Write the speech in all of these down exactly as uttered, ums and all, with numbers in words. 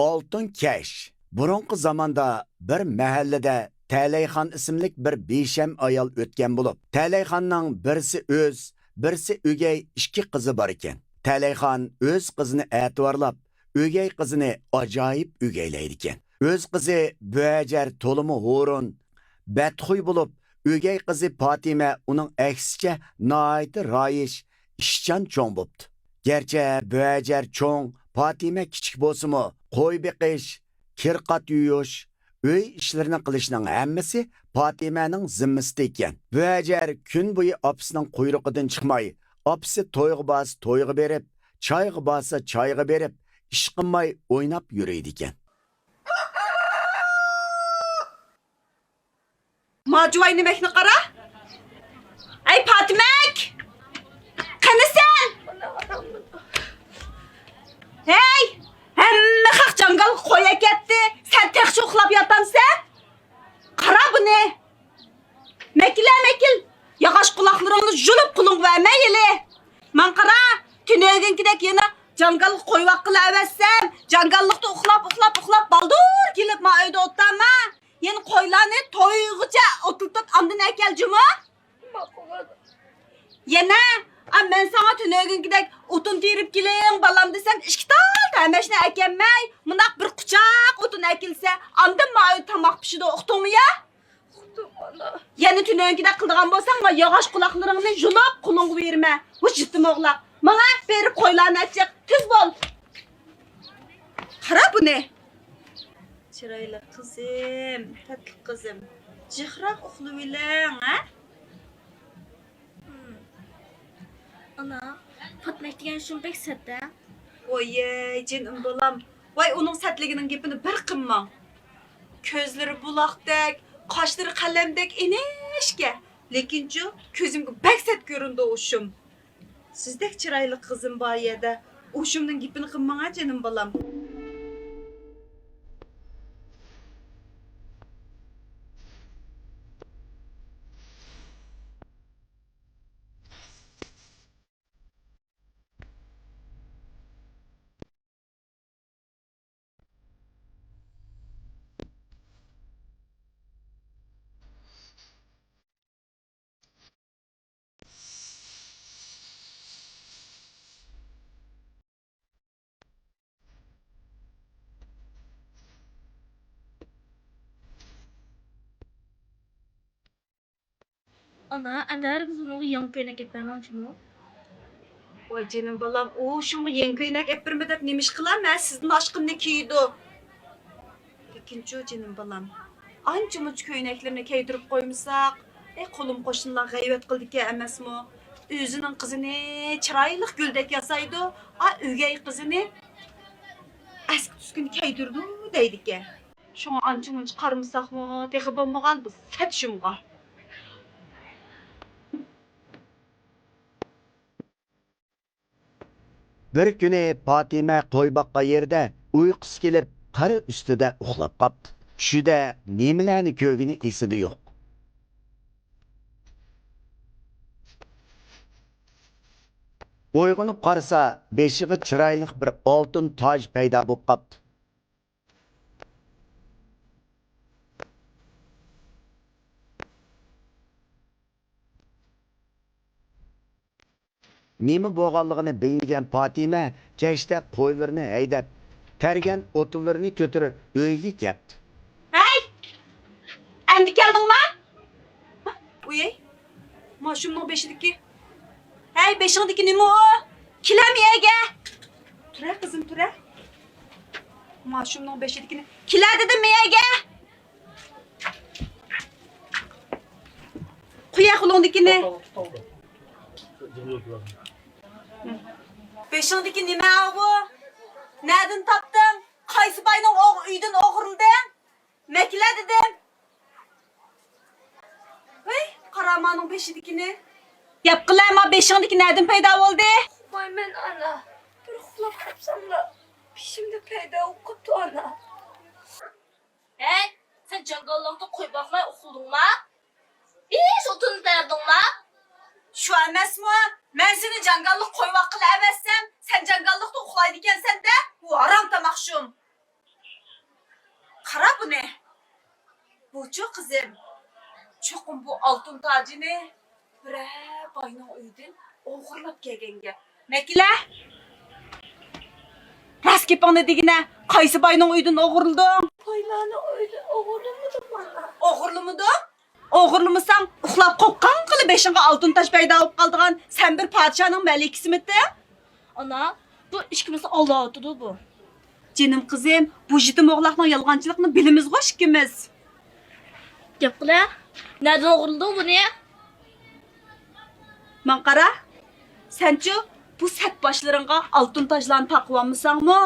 ئالتۇن كەش. بۇرۇنقى زاماندا بىر مەھەللىدە تەلەيخان ئىسىملىك بىر بىشەم ئايال ئۆتكەن بولۇپ، تەلەيخاننىڭ بىرسى ئۆز، بىرسى ئۆگەي ئىككى قىزى بار ئىكەن. تەلەيخان ئۆز قىزىنى ئەتىۋارلاپ، ئۆگەي قىزىنى ئاجايىپ ئۆگەيلەيدىكەن. ئۆز قىزى بۆھەجەر تولىمۇ ھۇرۇن، بەتخۇي بولۇپ، ئۆگەي قىزى پاتىمە ئۇنىڭ ئەكسىچە ناھايىتى رايىش، ئىشچان چوڭ بوپتۇ. گەرچە بۆھەجەر چوڭ، پاتىمە كىچىك بولسىمۇ، قوي بېقىش، كىر-قات يۇيۇش، ئۆي ئىشلىرىنى قىلىشنىڭ ھەممىسى پاتىمەنىڭ زىممىسىدە ئىكەن. بۆھەجەر كۈن بويى ئاپىسىنىڭ قۇيرۇقىدىن چىقماي، ئاپىسى تويغا بارسا تويغا بېرىپ، چايغا بارسا چايغا بېرىپ، ئىش قىلماي ئويناپ يۈرىدىكەن. ما جۇۋاي نېمەكنى قارا. ئەي پاتىمەك! قېنى سەن؟ ھەي! ھەممە خەق جاڭگالغا قوي ئەكەتتى. سەن تېخىچە ئۇخلاپ ياتامسەن؟ قارا بۇنى! مەكىل، مەكىل! ياغاچ قۇلاقلىرىڭنى يۇلۇپ قولۇڭغا بەرمەيلى! ماڭا قارا! تۈنۈگۈنكىدەك يەنە جاڭگالغا قوي باققىلى ئەۋەتسەم، جاڭگاللىقتا ئۇخلاپ، ئۇخلاپ، ئۇخلاپ، بالدۇر كېلىپ ما ئۆيدە ئولتۇرما! يەنە قويلارنى تويغۇچە ئوتلىتىپ ئاندىن ئەكەل جۇمۇ. ماقۇل. يەنە، ئا، مەن ساڭا تۈنۈگۈنكىدەك ئوتۇن تېرىپ كېلىڭ، بالام دېسەم، ئىككى تال تەمەشنى ئەكەلمەي، مۇنداق بىر قۇچاق ئوتۇن ئەكەلسە، ئاندىن ما ئۆيدە تاماق پىشىدۇ، ئۇقتۇڭمۇ يا؟ ئۇقتۇم، ئانا. يەنە تۈنۈگۈنكىدەك قىلىدىغان بولساڭ، ما ياغاچ قۇلاقلىرىڭنى يۇلۇپ قولۇڭغا بېرىمەن. ۋۇ يېتىم ئوغلاق. ماڭا بېرىپ قويلارنى ئەتچىق. تېز بول. قارا بۇنى. چىرايلىق قىزىم، تاتلىق قىزىم. جىقراق ئۇخلىۋېلىڭ، ھە؟ ئانا، پاتمەك دېگەن شۇم بەك سەت-ھە؟ ۋويەي، جېنىم بالام. ۋاي، ئۇنىڭ سەتلىكىنىڭ گېپىنى بىر قىلماڭ. كۆزلىرى بۇلاقتەك، قاشلىرى قەلەمدەك ئىنىشكە. لېكىنچۇ، كۆزۈمگە بەك سەت كۆرۈندى ئۇ شۇم. سىزدەك چىرايلىق قىزىم بار يەردە ئۇ شۇمنىڭ گېپىنى قىلماڭا، جېنىم بالام. ئانا، ئەنۋەر بۇنىڭغا يېڭى كۆينەك ئېلىپ بەرمەڭ جۇمۇ. ۋاي جېنىم بالام، ئۇ شۇمغا يېڭى كۆينەك ئېلىپ بەرمە دەپ نېمە ئىش قىلار؟ مەن سىزدىن ئاشقىنىنى كىيىدۇ. لېكىنچۇ جېنىم بالام، ئانچە-مۇنچە كۆينەكلىرىنى كىيدۈرۈپ قويمىساق، ئەي، قولۇم-قوشنىلار غەيۋەت قىلىدىكەن ئەمەسمۇ؟ ئۆزىنىڭ قىزىنى چىرايلىق گۈلدەك ياسايدۇ، ئا، ئۆگەي قىزىنى ئەسكى-تۈسكۈنى كىيدۈرىدۇ دەيدىكەن. شۇڭا ئانچە-مۇنچە قارىمىساقمۇ، تېخى بولمىغان بۇ سەت شۇمغا. بىر كۈنى پاتىمە قوي باققان يېرىدە ئۇيقۇسى كېلىپ، قار ئۈستىدە ئۇخلاپ قاپتۇ. چۈشىدە نېمىلەرنى كۆرگىنى ئېسىدە يوق. ئويغىنىپ قارىسا، بېشىغا چىرايلىق بىر ئالتۇن تاج پەيدا بولۇپ قاپتۇ. نېمە بولغانلىقىنى بىلمىگەن پاتىمە كەچتە قويلىرىنى ھەيدەپ، تەرگەن ئوتۇنلىرىنى كۆتۈرۈپ ئۆيگە كەپتۇ. ھەي! ئەمدى كەلدىڭما؟ ئۇيەي، ماشۇمنىڭ بېشىدىكى. ھەي، بېشىڭدىكى نېمە ئۇ؟ كېلە مېيەگە. تۇرە، قىزىم، تۇرە. ماشۇمنىڭ بېشىدىكىنى. كېلە دېدىم مېيەگە. قويە قولۇڭدىكىنى. بېشىڭدىكى نېمە ئاۋۇ؟ نەدىن تاپتىڭ؟ قايسى باينىڭ ئوغ-، ئۆيىدىن ئوغرىلىدىڭ؟ مەكىلە دېدىم. ۋەي، قارامانىڭ بېشىدىكىنى. گەپ قىلە، ما بېشىڭدىكى نەدىن پەيدا بولدى؟ ئۇقمايمەن ئانا. بىر ئۇخلاپ قاپساملا، بېشىمدا پەيدا بولۇپ قاپتۇ ئانا. ھەي، سەن جاڭگاللىقتا قوي باقماي ئۇخلىدىڭما؟ ھېچ ئوتۇننى تەردىڭما؟ شۇ ئەمەسمۇ؟ مەن سېنى جاڭگاللىق قوي باققىلى ئەۋەتسەم، سەن جاڭگاللىقتا ئۇخلايدىكەنسەن-دە، ۋۇ ھارام تاماق شۇم. بۇچۇ قىزىم، چوقۇم بۇ ئالتۇن تاجىنى بىرەر باينىڭ ئۆيىدىن ئوغرىلاپ كەلگەن گەپ. مەكىلە! راست گېپىڭنى دېگىنە، قايسى باينىڭ ئۆيىدىن ئوغرىلىدىڭ؟ بايلارنىڭ ئۆيىدىن ئوغرىلىمىدىم، ئانا. ئوغرىلىمىدىڭ؟ ئوغرىلىمىساڭ، ئۇخلاپ قوپقانغىلا بېشىڭغا ئالتۇن تاج پەيدا بولۇپ قالىدىغان سەن بىر پادىشاھنىڭ مەلىكىسىمىتىڭ؟ ئانا، بۇ ئىككىمىزنى ئالداۋاتىدۇ بۇ. جېنىم قىزىم، بۇ يېتىم ئوغلاقنىڭ يالغانچىلىقىنى بىلىمىزغۇ ئىككىمىز. گەپ قىلە، نەدىن ئوغرىلىدىڭ بۇنى؟ ماڭا قارا، سەنچۇ بۇ سەت باشلىرىڭغا ئالتۇن تاجلارنى تاقىۋالمىساڭمۇ،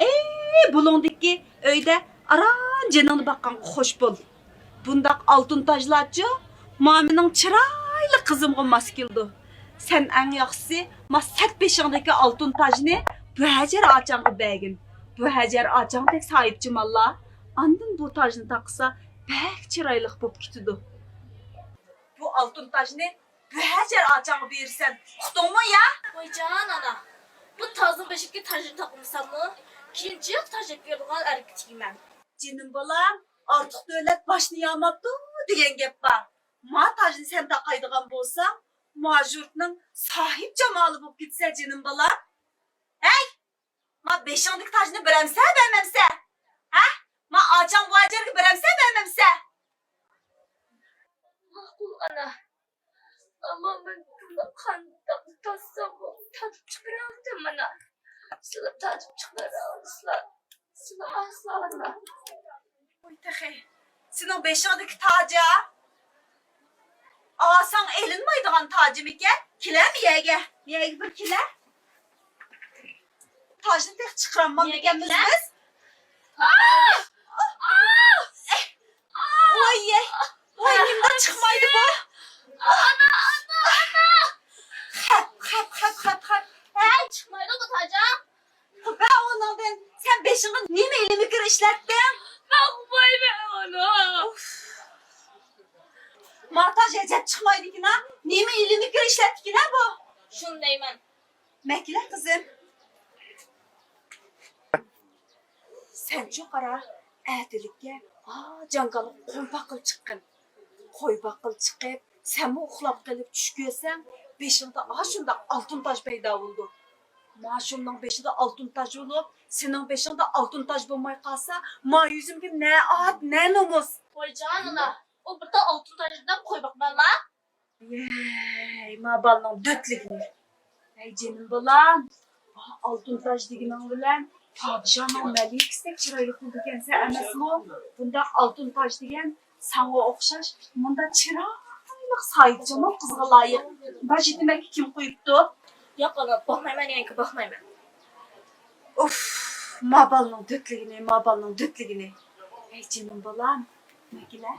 ئەي، بۇلۇڭدىكى ئۆيدە ئاران جېنىڭنى باققانغا خوش بول. بۇنداق ئالتۇن تاجلارچۇ، ما مېنىڭ چىرايلىق قىزىمغا ماس كېلىدۇ. سەن ئەڭ ياخشىسى، ما سەت بېشىڭدىكى ئالتۇن تاجنى بۇ ھەجەر ئاچاڭغا بەرگىن. بۇ ھەجەر ئاچاڭدەك ساھىبچىماللا، ئاندىن بۇ تاجنى تاقىسا، بەك چىرايلىق بولۇپ كېتىدۇ. بۇ ئالتۇن تاجنى بۇ ھەجەر ئاچاڭغا بېرىسەن، ئۇقتۇڭمۇ يا؟ ۋايجان ئانا، بۇ تازنىڭ بېشىدىكى تاجنى تاقىمىساممۇ، كېيىن جىق تاج ئېلىپ كېلىدىغان ئەركە تېگىمەن. جېنىم بالام، ئارتۇق دۆلەت باشنى ياماپتۇ دېگەن گەپ بار. ما تاجنى سەن تاقايدىغان بولساڭ، ما يۇرتنىڭ ساھىبجامالى بولۇپ كېتىسەن، جېنىم بالام. ھەي! ما بېشىڭدىكى تاجنى بېرەمسە، بەرمەمسە؟ ھە؟ ما ئاچاڭ بۇ ھەجەرگە بېرەمسە، بەرمەمسە؟ ماقۇل، ئانا. ئەمما مەن بۇنى قانداق تارتساممۇ تارتىپ چىقىرالمىدىم، ئانا. سىلەر تارتىپ چىقىرالىسىلەر. سىلەر ئاسان، ئانا. ۋاي تېخى، سېنىڭ بېشىڭدىكى تاجا ئاسان ئېلىنمايدىغان تاجىمىكەن؟ كېلە مىيەگە، مىيەگە بىر كېلە. تاجنى تېخى چىقىرالمامدىكەنمىز بىز. ۋاي، ۋاي، نېمىلا چىقمايدۇ بۇ؟ ئانا، ئانا، ئانا! خەپ، خەپ، خەپ، خەپ، خەپ. ھەي، چىقمايدۇ بۇ تاجا. بە ئۇنىڭدىن، سەن بېشىڭغا نېمە ئىلمىكىر ئىشلەتتىڭ؟ باقمايمەن ئۇنى. ئۇف. ما تاج ئەجەب چىقمايدىكىن ھە؟ نېمە ئىلمىكىر ئىشلەتتىكىن ھە بۇ؟ شۇنى دەيمەن. مەكىلە قىزىم. سەنچۇ قارا، ئەتىلىككە ھا جاڭگالغا قوي باققىلى چىققىن. قوي باققىلى چىقىپ، سەنمۇ ئۇخلاپ قېلىپ چۈش كۆرسەڭ، بېشىڭدا ئاشۇنداق ئالتۇن تاج پەيدا بولىدۇ. ماشۇمنىڭ بېشىدا ئالتۇن تاج بولۇپ، سېنىڭ بېشىڭدا ئالتۇن تاج بولماي قالسا، ما يۈزۈمگە نە ئات، نە نومۇس. ۋاي جانىنا، ئۇ بىر تال ئالتۇن تاج بىلەن قوي باقماملا؟ يەي، ما بالىنىڭ دۆتلۈكىنى. ھەي، جېنىم بالام، ئالتۇن تاج دېگىنىڭ بىلەن پادىشاھنىڭ مەلىكىسىدەك چىرايلىق بولىدىكەنسەن ئەمەسمۇ؟ بۇنداق ئالتۇن تاج دېگەن ساڭا ئوخشاش مۇنداق چىرايلىق ساھىبجامال قىزغا لايىق. باش يېتىمەككە كىم قويۇپتۇ؟ ياق، ئانا، باقمايمەن، يەنىكى باقمايمەن. ئۇف، ما بالىنىڭ دۆتلۈكىنى، ما بالىنىڭ دۆتلۈكىنى. ھەي، جېنىم بالام، نەگىلە؟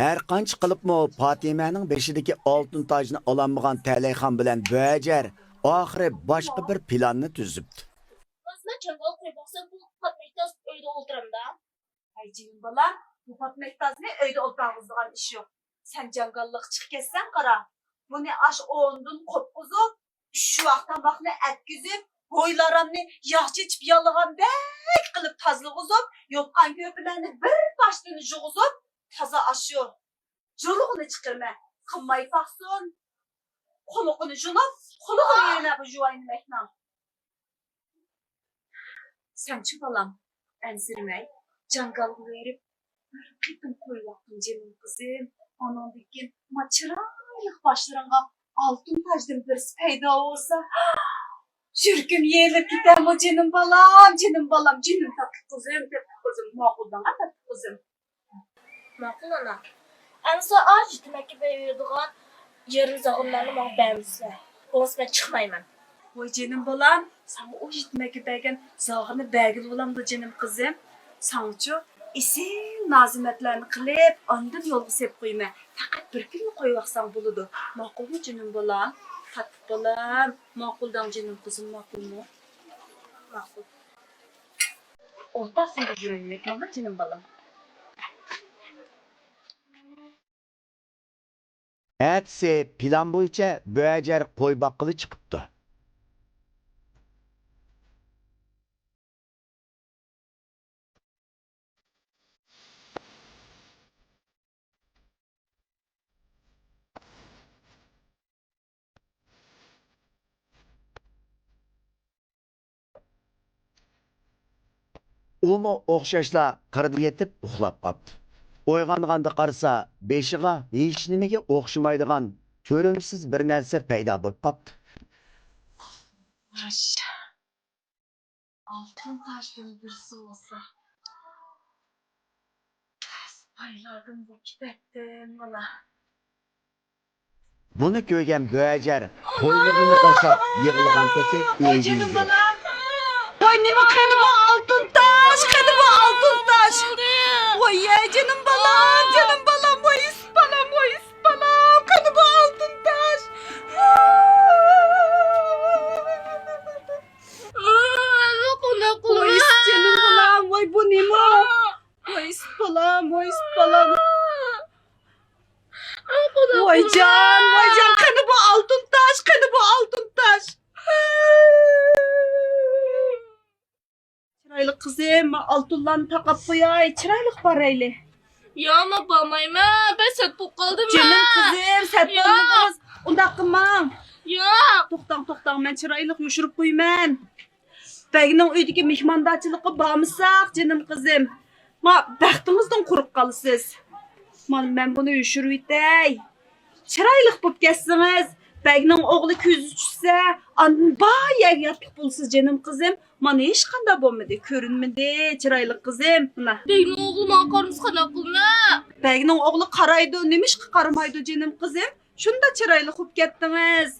ھەرقانچە قىلىپمۇ پاتىمەنىڭ بېشىدىكى ئالتۇن تاجنى ئالالمىغان تەلەيخان بىلەن بۆجەر ئاخىرى باشقا بىر پىلاننى تۈزۈپتۇ. راستلا جاڭگال قوي باقسا بۇ پاتمەكتاز ئۆيدە ئولتۇرامدا؟ ھەي جېنىم بالام، بۇ پاتمەكتازنى ئۆيدە ئولتۇرغۇزىدىغان ئىش يوق. سەن جاڭگاللىققا چىقىپ كەتسەڭ قارا، بۇنى ئاش ئورنىدىن قوپقۇزۇپ، ئۈچ ۋاق تاماقنى ئەتكۈزۈپ، ھويلارامنى ياغ چېچىپ يالىغاندەك قىلىپ تازىلىغۇزۇپ، يوتقان-كۆرپىلەرنى بىر باشتىن يۇغۇزۇپ، تازا ئاشۇ جۇلۇغىنى چىقىرىمەن. قىلماي باقسۇن. قۇلىقىنى جۇلۇپ، قۇلىقىنى يېرىمە بۇ جۇۋاينىمەكنىڭ. سەنچۇ بالام، ئەنسىرىمەي، جاڭگالغا بېرىپ بىر قېتىم قويۇۋاققىن جېنىم قىزىم. ئاناندىن كېيىن ما چىرايلىق باشلىرىڭغا ئالتۇن تاجدىن بىرسى پەيدا بولسا، يۈرىكىم يېرىلىپ كېتەرمۇ جېنىم بالام، جېنىم بالام، جېنىم تاتلىق قىزىم، تاتلىق قىزىم، ماقۇل دەڭا تاتلىق قىزىم. ماقۇل ئانا. ئەمىسە ئاش يېتىمەككە بېرىدىغان يېرىم زاغرىلارنى ماڭا بەرمىسىلەر، بولمىسا مەن چىقمايمەن. ۋاي جېنىم بالام، ساڭا ئۇ يېتىمەككە بەرگەن زاغرىنى بەرگىلى بولامدۇ جېنىم قىزىم؟ ساڭىچۇ ئېسىل نازىمەتلەرنى قىلىپ ئاندىن يولغا سېلىپ قويىمەن. پەقەت بىر كۈنلا قويۇۋاقساڭ بولىدۇ. ماقۇلمۇ جېنىم بالام؟ تاتلىق بالام، ماقۇل دەڭ جېنىم قىزىم، ماقۇلمۇ؟ ماقۇل. ئورتاق سەندە يۈرەيلىك ماڭا جېنىم بالام. ئەتىسى پىلان بويىچە بۆجەر قوي باققىلى چىقىپتۇ. ئۇمۇ ئوخشاشلا قىردا يېتىپ ئۇخلاپ قاپتۇ. ئويغانغاندا قارىسا، بېشىغا ھېچنېمىگە ئوخشىمايدىغان كۆرۈمسىز بىر نەرسە پەيدا بولۇپ قاپتۇ. ئالتۇن تاشتىن بىرسى بولسا، پەس پايلاردىن بولۇپ كېتەتتىم مانا. بۇنى كۆرگەن بۆجەر قوينىغىنى قوشاپ يىغلىغان پېتى ئۆيگە يۈگۈردى. ۋاي، نېمە قېنى بۇ ئالتۇن تاش، قېنى بۇ ئالتۇن تاش. ۋاي، يە، جېنىم بالام، جېنىم بالام، ۋاي، ئىسىت بالام، ۋاي، ئىسىت بالام، قېنى بۇ ئالتۇن تاش. ۋاي، جېنىم بالام، ۋاي، بۇ نېمە؟ ۋاي، ئىسىت بالام، ۋاي، ئىسىت بالام. ۋايجان، ۋايجان، قېنى بۇ ئالتۇن تاش، قېنى بۇ ئالتۇن تاش. چىرايلىق قىزىم، ما ئالتۇنلارنى تاقاپ قوياي، چىرايلىق بارايلى. يا، ما بارمايمەن، بەك سەت بولۇپ قالدىم. جېنىم قىزىم، سەت بولمىدىڭىز. ئۇنداق قىلماڭ. يا. توختاڭ، توختاڭ، مەن چىرايلىق يوشۇرۇپ قويىمەن. بەگنىڭ ئۆيىدىكى مېھماندارچىلىققا بارمىساق، جېنىم قىزىم، ما بەختىڭىزدىن قۇرۇق قالىسىز. مانا مەن بۇنى يوشۇرۇۋېتەي. چىرايلىق بولۇپ كەتسىڭىز، بەگنىڭ ئوغلى كۆزى چۈشسە، ئاندىن بار يەرگە ياتلىق بولىسىز، جېنىم قىزىم. مانا ھېچقانداق بولمىدى، كۆرۈنمىدى، چىرايلىق قىزىم. مانا. بەگنىڭ ئوغلى ماڭا قارىمىسا قانداق قىلىمەن؟ بەگنىڭ ئوغلى قارايدۇ، نېمىشقا قارىمايدۇ، جېنىم قىزىم؟ شۇنداق چىرايلىق بولۇپ كەتتىڭىز.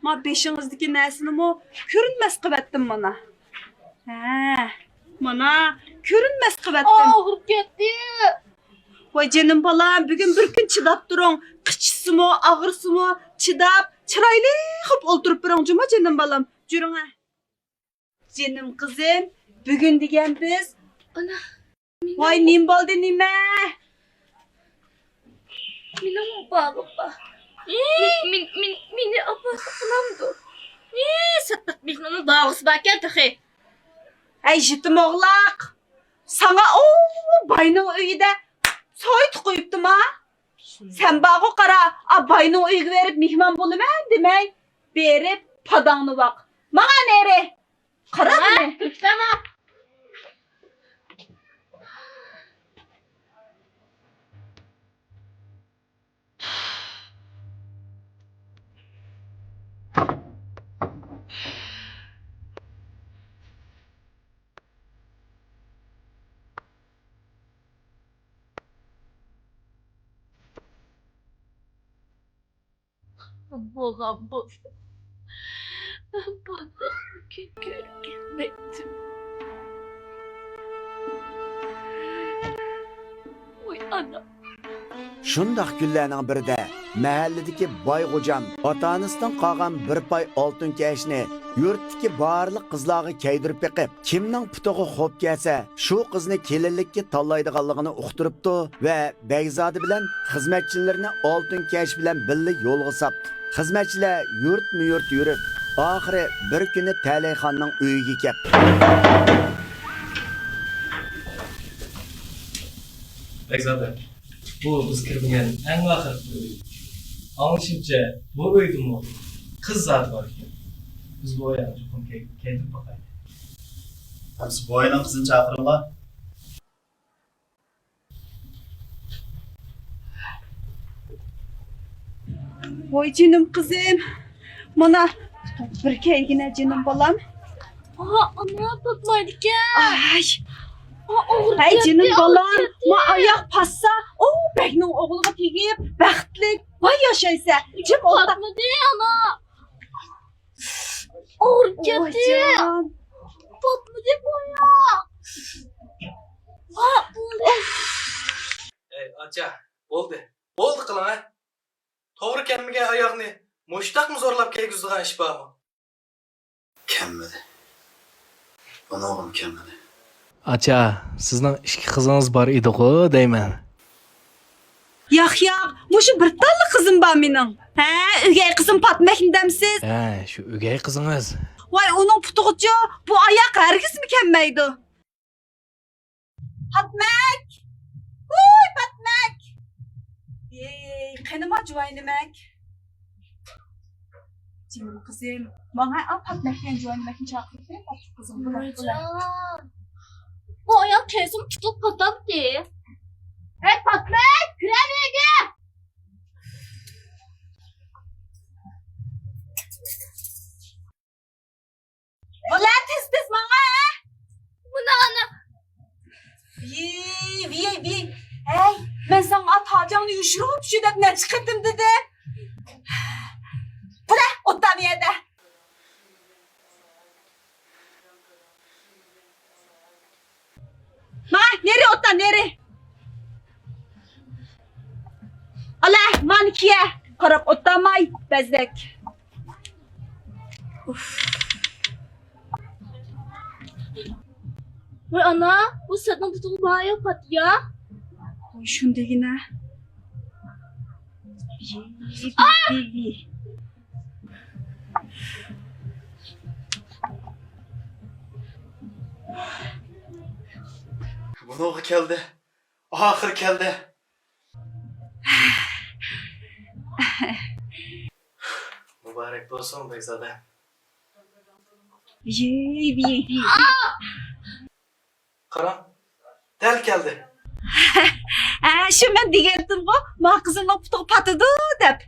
ما بېشىڭىزدىكى نەرسىنىمۇ كۆرۈنمەس قىلىۋەتتىم مانا. ھە، مانا كۆرۈنمەس قىلىۋەتتىم. ئاغرىپ كەتتى. ۋاي جېنىم بالام، بۈگۈن بىر كۈن چىداپ تۇرۇڭ. قىچىشسىمۇ، ئاغرىسىمۇ چىداپ، چىرايلىق قىلىپ ئولتۇرۇپ بېرىڭ جۇمۇ جېنىم بالام. جۈرۈڭە. جېنىم قىزىم، بۈگۈن دېگەن بىز. ئانا، ۋاي، نېمە بولدى، نېمە؟ مېنىڭمۇ بالىم بار. مېنى ئاپىسى قىلامدۇ؟ سەتتەك مېھماننىڭ بالىسى باركەن تېخى. ھەي، يېتىم ئوغلاق، ساڭا ئۇ باينىڭ ئۆيىدە سويۇت قويۇپتىما؟ سەن بارغۇ قارا، ئا باينىڭ ئۆيىگە بېرىپ مېھمان بولىمەن دېمەي، بېرىپ پاداڭنى ۋاق. ماڭا نېرى! قارا مانا، مېنى. بولغان بولسا، مەن بۇنداق كۈن كۆرگۈزمەيتتىم. ۋاي ئانا. شۇنداق كۈنلەرنىڭ بىرىدە مەھەللىدىكى باي غوجام ئاتا-ئانىسىدىن قالغان بىر پاي ئالتۇن كەشنى يۇرتتىكى بارلىق قىزلارغا كىيدۈرۈپ بېقىپ، كىمنىڭ پۇتىغا خوپ كەلسە، شۇ قىزنى كېلىنلىككە تاللايدىغانلىقىنى ئۇقتۇرۇپتۇ ۋە بەگزادە بىلەن خىزمەتچىلىرىنى ئالتۇن كەش بىلەن بىللە يولغا ساپتۇ. خىزمەتچىلەر يۇرتمۇ يۇرت يۈرۈپ، ئاخىرى بىر كۈنى تەلەيخاننىڭ ئۆيىگە كەپتۇ. بەگزادە، بۇ بىز كىرمىگەن ئەڭ ئاخىرقى ئۆي. ئاڭلىشىمچە، بۇ ئۆيدىمۇ قىز زادى بار ئىكەن. بىز بۇ ئايالنى چوقۇم كەي-، كەيدۈرۈپ باقايلى. ئەمسە بۇ ئايالنىڭ قىزىنى چاقىرىڭلار. ۋاي جېنىم قىزىم، مانا بىر كەيگىنە جېنىم بالام. ئا، ئانا، پاتمايدىكەن. ئاي. ئا، ئوغرى ھەي كەتتى، جېنىم ئوغرى بالام، كەتتى. ما ئاياق پاتسا، ئۇ بەگنىڭ ئوغلىغا تېگىپ، بەختلىك، باي ياشايسەن. جىم ئولتۇر. پاتمىدى، ئانا. ئوغرى ۋاي كەتتى. جان. پاتمىدى بۇ ئاياق. ئا، بولدى. ئەي ئاچا، بولدى. بولدى قىلىڭ ھە. توغرا كەلمىگەن ئاياغنى مۇشتاقمۇ زورلاپ كىيگۈزىدىغان ئىش بارمۇ؟ كەلمىدى. بۇنىڭغىمۇ كەلمىدى. ئاچا، سىزنىڭ ئىككى قىزىڭىز بار ئىدىغۇ دەيمەن. ياق، ياق، مۇشۇ بىر تاللا قىزىم بار مېنىڭ. ھە، ئۆگەي قىزىم پاتمەكنى دەمسىز؟ ھە، شۇ ئۆگەي قىزىڭىز. ۋاي، ئۇنىڭ پۇتىغىچۇ، بۇ ئاياق ھەرگىزمۇ كەلمەيدۇ. پاتمەك! ۋوي، پاتمەك! ھېي، قېنىما جۇۋاينىمەك؟ جېنىم قىزىم، ماڭا ئا پاتمەك دېگەن جۇۋاينىمەكنى چاقىرىپ بېرىڭ، ئاپتۇ قىزىم، بۇلار، بۇلار. ۋايجان! بۇ ئايال كەيسىم تۇتۇپ پاتاتتى. ھەي، پاتماي، كىرەۋەرگە! بۇلار تېز-تېز ماڭا، ھە؟ مانا، ئانا. ۋىي، ۋىي، ۋىي. ھەي، مەن ساڭا ئات ھاجاڭنى يوشۇرۇپ شۇ دەپ نەچچە قېتىم دېدىم. بۇلار ئوتتا بۇ يەردە. ماڭا، نېرى ئوتتا، نېرى. ئالا، مانا كىيە. قاراپ ئوتتاماي، بەزەك. ۋاي ئانا، بۇ سەتنىڭ پۇتىغا بايا پاتىيا. ۋاي شۇندىگىنە. بۇنىڭغا كەلدى. ئاخىر كەلدى. مۇبارەك بولسۇن، بەگزادە. قارا، دەل كەلدى. ھە، شۇ مەن دېگەنتىمغۇ، ما قىزىمنىڭ پۇتىغا پاتىدۇ دەپ.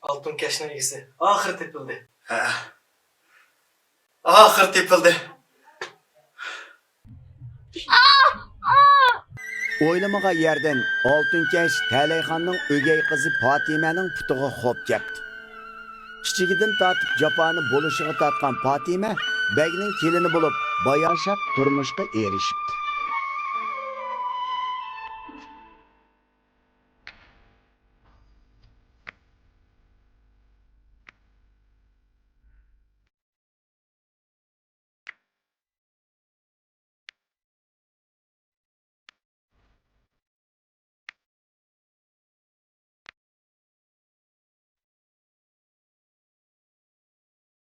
ئالتۇن كەشنىڭ ئىگىسى ئاخىرى تېپىلدى. ھە. ئاخىرى تېپىلدى. ئويلىمىغان يەردىن ئالتۇن كەش تەلەيخاننىڭ ئۆگەي قىزى پاتىمەنىڭ پۇتىغا خوپ كەپتۇ. كىچىكىدىن تارتىپ جاپانى بولۇشىغا تارتقان پاتىمە بەگنىڭ كېلىنى بولۇپ، باياشات تۇرمۇشقا ئېرىشىپتۇ.